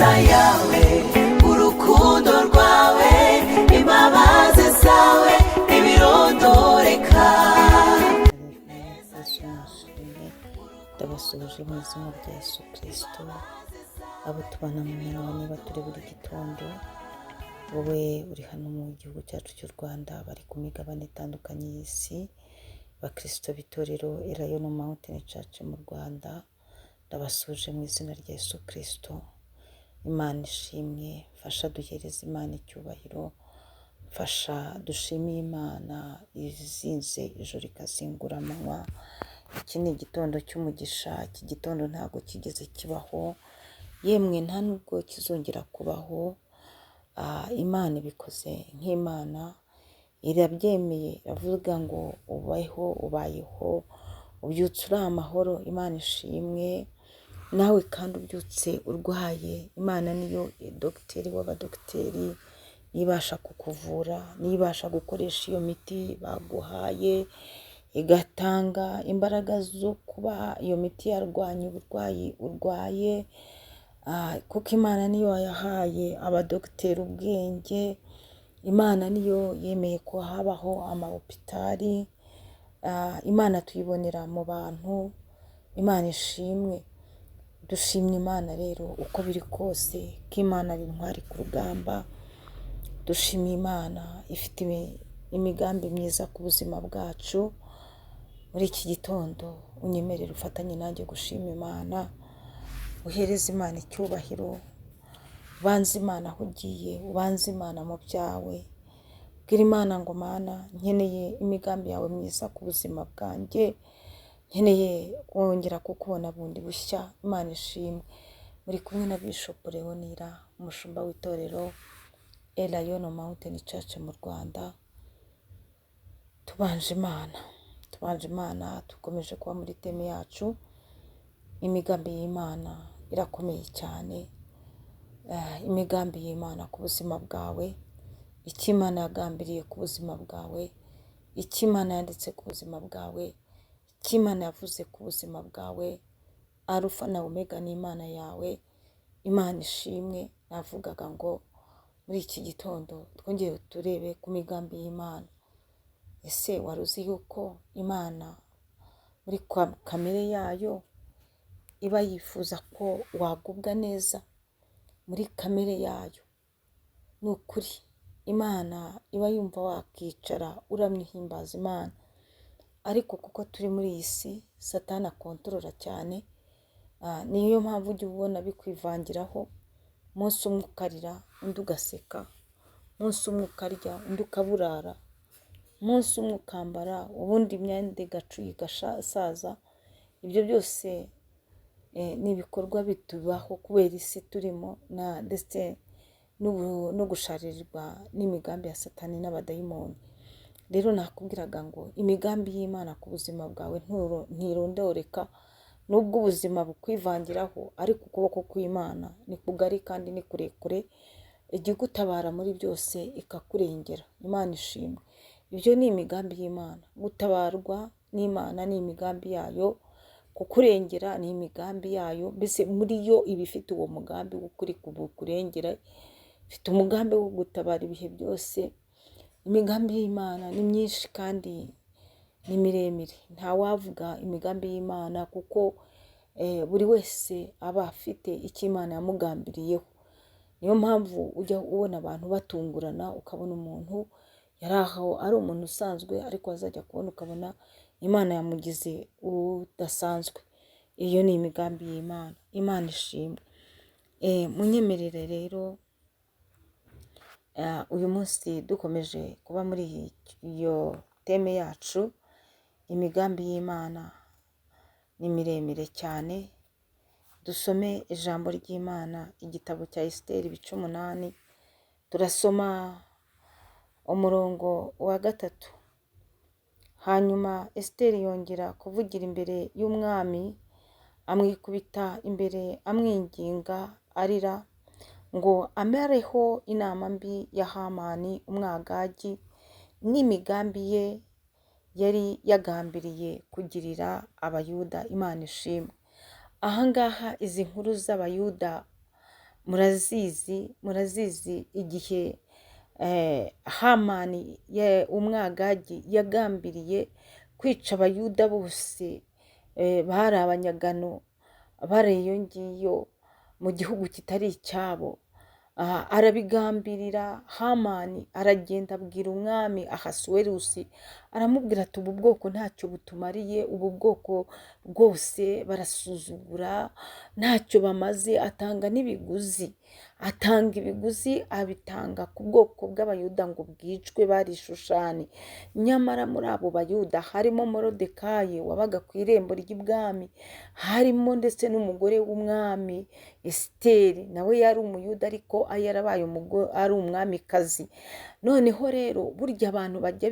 Ineza yawe, urukundo rwawe, imbabazi zawe ntibirondoreka. Yesu nashimwe. Ndabasuhuje mu izina rya Yesu Kirisito, abo tubana mu mirimo niba turi buri gitondo. Wowe uri hano mu gihugu cyacu cy'u Rwanda, bari ku migabane itandukanye y'isi, Bakirisito b'itorero Elayono Mountain Church mu Rwanda, ndabasuhuje mu izina rya Yesu Kirisito. Imana ishimwe. Mfasha duhereze Imana icyubahiro, mfasha dushimiye Imana izinze ijoro ikazingura amanywa. Iki ni igitondo cy'umugisha. Iki gitondo ntabwo kigeze kibaho, yemwe nta nubwo kizongera kubaho. Imana ibikoze nk'Imana, irabyemeye, iravuga ngo ubayeho, ubayeho, ubyutse uri amahoro. Imana ishimwe. Nawe kandi ubyutse urwaye, Imana niyo dogiteri w'abadogiteri, ibasha kukuvura, niyo ibasha gukoresha iyo miti baguhaye, igatanga imbaraga zo kuba iyo miti yarwanya uburwayi urwaye, kuko Imana niyo yahaye abadogiteri ubwenge. Imana niyo yemeye ko habaho amahopitari. Imana tuyibonera mu bantu. Imana ishimwe. Dushimye Imana rero uko biri kose ko Imana ari intwari ku rugamba. Dushimiye Imana ifite imigambi myiza ku buzima bwacu. Muri iki gitondo unyemerere ufatanye nanjye gushima Imana, uhereze Imana icyubahiro, ubanze Imana aho ugiye, ubanze Imana mu byawe. Bwira Imana ngo: "Mana, nkeneye imigambi yawe myiza ku buzima bwanjye, nkeneye kongera kukubona bundi bushya." Imana ishimwe. Muri kumwe na Bishop Leonira, umushumba w'itorero Elayono Mountain Church mu Rwanda. Tubanje Imana, tubanje Imana. Dukomeje kuba muri theme yacu, imigambi y'Imana irakomeye cyane. Imigambi y'Imana ku buzima bwawe, icyo Imana yagambiriye ku buzima bwawe, icyo Imana yanditse ku buzima bwawe, icyo Imana yavuze ku buzima bwawe. Arufa na Omega ni Imana yawe. Imana ishimwe. Navugaga ngo muri iki gitondo twongere turebe ku migambi y'Imana. Ese wari uzi yuko Imana muri kamere yayo iba yifuza ko wagubwa neza? Muri kamere yayo, ni ukuri, Imana iba yumva wakicara uramya, uhimbaza Imana. Ariko kuko turi muri iyi si Satani akontorora cyane, niyo mpamvu ujya ubona bikwivangiraho. Umunsi umwe ukarira, undi ugaseka, umunsi umwe ukarya, undi ukaburara, umunsi umwe ukambara, ubundi imyenda igacuya, igasaza. Ibyo byose ni ibikorwa bitubaho kubera isi turimo ndetse no gusharirirwa n'imigambi ya Satani n'abadayimoni. Rero nakubwiraga ngo imigambi y'Imana ku buzima bwawe ntirondoreka. Nubwo ubuzima bukwivangiraho, ariko ukuboko kw'Imana ni kugari kandi ni kurekure, ijya igutabara muri byose, ikakurengera. Imana ishimwe. Ibyo ni imigambi y'Imana. Gutabarwa n'Imana ni imigambi yayo, kukurengera ni imigambi yayo. Mbese muri yo iba ifite uwo mugambi w'ukuri bukurengera, ifite umugambi wo gutabara ibihe byose. Imigambi y'Imana ni myinshi kandi ni miremire. Ntawavuga imigambi y'Imana kuko buri wese aba afite icyo Imana yamugambiriyeho. Niyo mpamvu ujya ubona abantu batungurana, ukabona umuntu yari aho ari umuntu usanzwe, ariko wazajya kubona ukabona Imana yamugize udasanzwe. Iyo ni imigambi y'Imana. Imana ishimwe. Munyemerere rero uyu munsi dukomeje kuba muri iyo theme yacu, imigambi y'Imana ni miremire cyane. Dusome ijambo ry'Imana, igitabo cya Esiteri, ibice 8, turasoma umurongo wa 3. Hanyuma Esiteri yongera kuvugira imbere y'umwami, amwikubita imbere, amwinginga arira ngo amareho inama mbi ya Hamani Umwagagi n'imigambi ye yari yagambiriye kugirira Abayuda. Imana ishimwe. Ahangaha izi nkuru z'Abayuda Murazizi, murazizi igihe Hamani umwagagi yagambiriye kwica Abayuda bose bari abanyagano bari iyo ngiyo mu gihugu kitari icyabo. Arabigambirira. Hamani aragenda abwira umwami Ahasuwerusi, aramubwira ati ubu bwoko ntacyo butumariye, ubu bwoko rwose barasuzugura, ntacyo bamaze. Atanga n'ibiguzi, atanga ibiguzi, abitanga ku bwoko bw'Abayuda ngo bwicwe bari i Shushani. Nyamara muri abo Bayuda harimo Morodekayi wabaga ku irembo ry'ibwami, harimo ndetse n'umugore w'umwami Esiteri, nawe yari Umuyuda ariko yarabaye ari umwamikazi. Noneho rero burya abantu bajya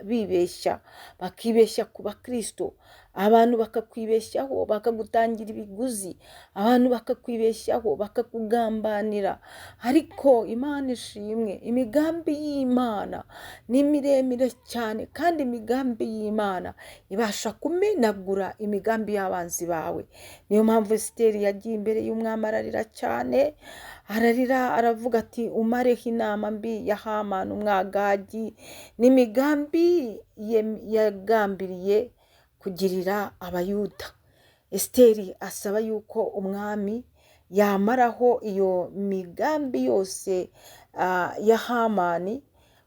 bibeshya, bakibeshya ku bakristo, abantu bakakwibeshyaho bakagutangira ibiguzi, abantu bakakwibeshyaho bakakugambanira. Ariko Imana ishimwe, imigambi y'Imana ni miremire cyane, kandi imigambi y'Imana ibasha kumenagura imigambi y'abanzi bawe. Niyo mpamvu Esiteri yagiye imbere y'umwami ararira cyane, ararira aravuga ati umareho inama mbi ya Hamani umwagagi n'imigambi yagambiriye kugirira Abayuda. Esiteri asaba yuko umwami yamaraho iyo migambi yose ya Hamani,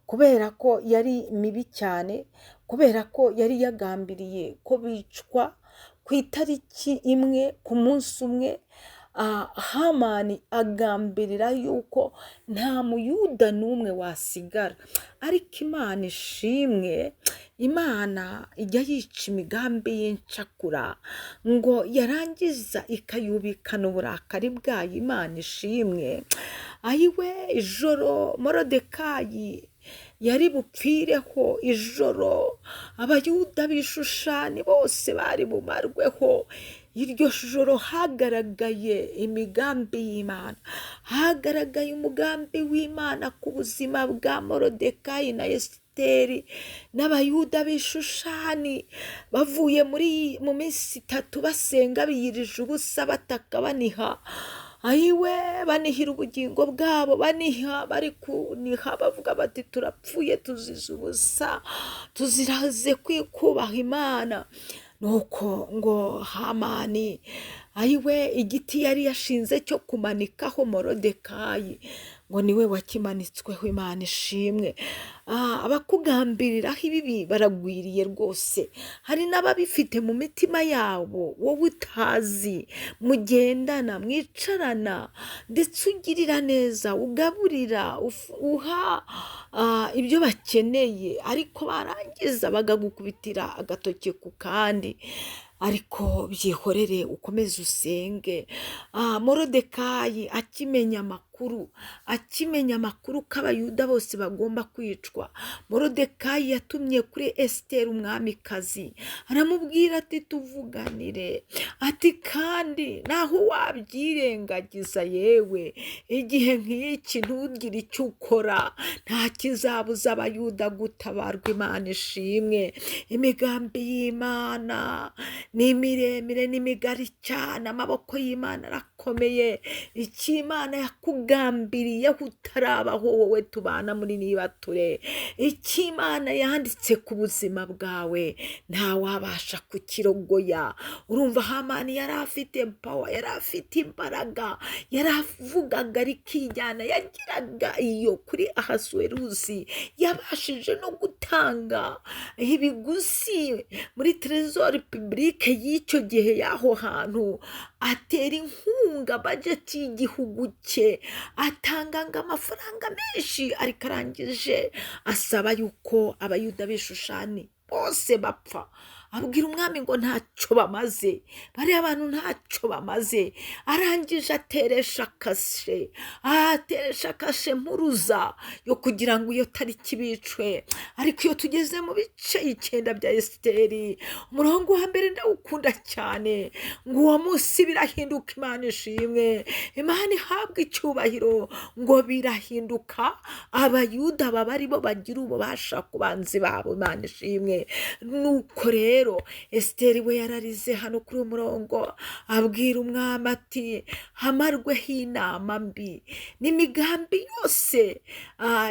kubera ko yari mibi cyane, kubera ko yari yagambiriye ko bicwa ku itariki imwe, ku munsi umwe. Hamani agambirira yuko nta Muyuda n'umwe wasigara. Ariko Imana ishimwe, Imana ijya yica imigambi y'incakura ngo yarangiza ikayubikana uburakari bwayo. Imana ishimwe. Ayiwe, ijoro Morodekayi yari bupfireho, ijoro Abayuda b'Ishushani bose bari bumarweho, iryo joro hagaragaye imigambi y'Imana, hagaragaye umugambi w'Imana ku buzima bwa Morodekayi na Esiteri n'Abayuda b'Ishushani. Bavuye mu minsi itatu basenga biyirije ubusa, bataka baniha, ayiwe, banihira ubugingo bwabo, baniha, bari kuniha bavuga bati turapfuye, tuzize ubusa, tuziraze kubaha Imana. Nuko ngo Hamani, ayiwe, igiti yari yashinze cyo kumanikaho Morodekayi ngo niwe wakimanitsweho. Imana ishimwe. Abakugambiriraho ibibi baragwiriye rwose, hari n'ababifite mu mitima yabo wowe utazi, mugendana, mwicarana, ndetse ugirira neza, ugaburira, uha ibyo bakeneye, ariko barangiza bakagukubitira agatoki ku kandi. Ariko byihorere, ukomeze usenge. Morodekayi akimenya amakuru, akimenya amakuru ko Abayuda bose bagomba kwicwa, Morodekayi yatumye kuri Esiteri umwamikazi, aramubwira ati tuvuganire, ati kandi naho wabyirengagiza yewe, igihe nk'iki ntugire icyo ukora, nta kizabuza Abayuda gutabarwa. Imana ishimwe. Imigambi y'Imana ni miremire, ni migari cyane, amaboko y'Imana arakomeye. Icyo Imana yakugambiriyeho utarabaho wowe tubana muri nibature, icyo Imana yanditse ku buzima bwawe ntawabasha kukirogoya. Urumva Hamani yari afite pawa, yari afite imbaraga, yaravugaga rikijyana, yagiraga iyo kuri Ahasuwerusi, yabashije no gutanga ibiguzi muri trezor publique y'icyo gihe y'aho hantu, atera inkunga bajeti y'igihugu cye, atanga ngo amafaranga menshi, ariko arangije asaba yuko Abayuda b'Ishushani bose bapfa. Abwira umwami ngo ntacyo bamaze, bariya bantu ntacyo bamaze. Arangije ateresha kashe, ateresha kashe mpuruza yo kugira ngo iyo tariki bicwe. Ariko iyo tugeze mu bice 9 bya Esiteri, umurongo wa mbere ndawukunda cyane, ngo uwo munsi birahinduka. Imana ishimwe, Imana ihabwe icyubahiro, ngo birahinduka, Abayuda baba aribo bagira ububasha ku banzi babo. Imana ishimwe. Nuko rero Rero Esiteri we yararize hano kuri uyu murongo, abwira umwami ati hamarweho inama mbi n'imigambi yose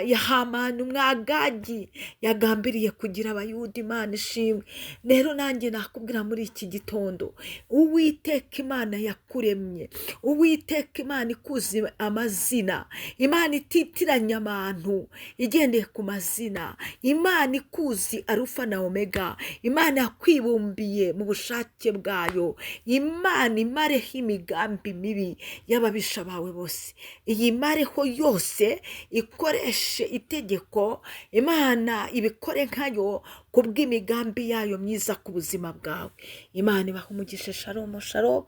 ya Hamani umwagagi yagambiriye kugira Abayuda. Imana ishimwe. Rero nanjye nakubwira muri iki gitondo, Uwiteka Imana yakuremye, Uwiteka Imana ikuzi amazina, Imana ititiranya abantu igendeye ku mazina, Imana ikuzi Arufa na Omega, Imana yakwibumbiye mu bushake bwayo, Imana imareho imigambi mibi y'ababisha bawe bose, iyi mareho yose ikoreshe itegeko, Imana ibikore nkayo kubw'imigambi yayo myiza ku buzima bwawe. Imana ibaha umugisha. Shalom shalom,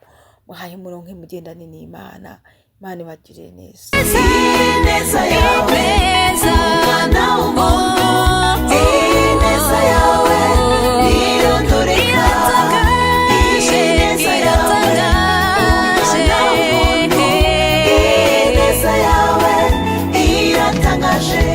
muhaye muronke mugendane n'Imana. Imana ibagirire neza. Ineza yawe, Ineza, umwana w'umuntu.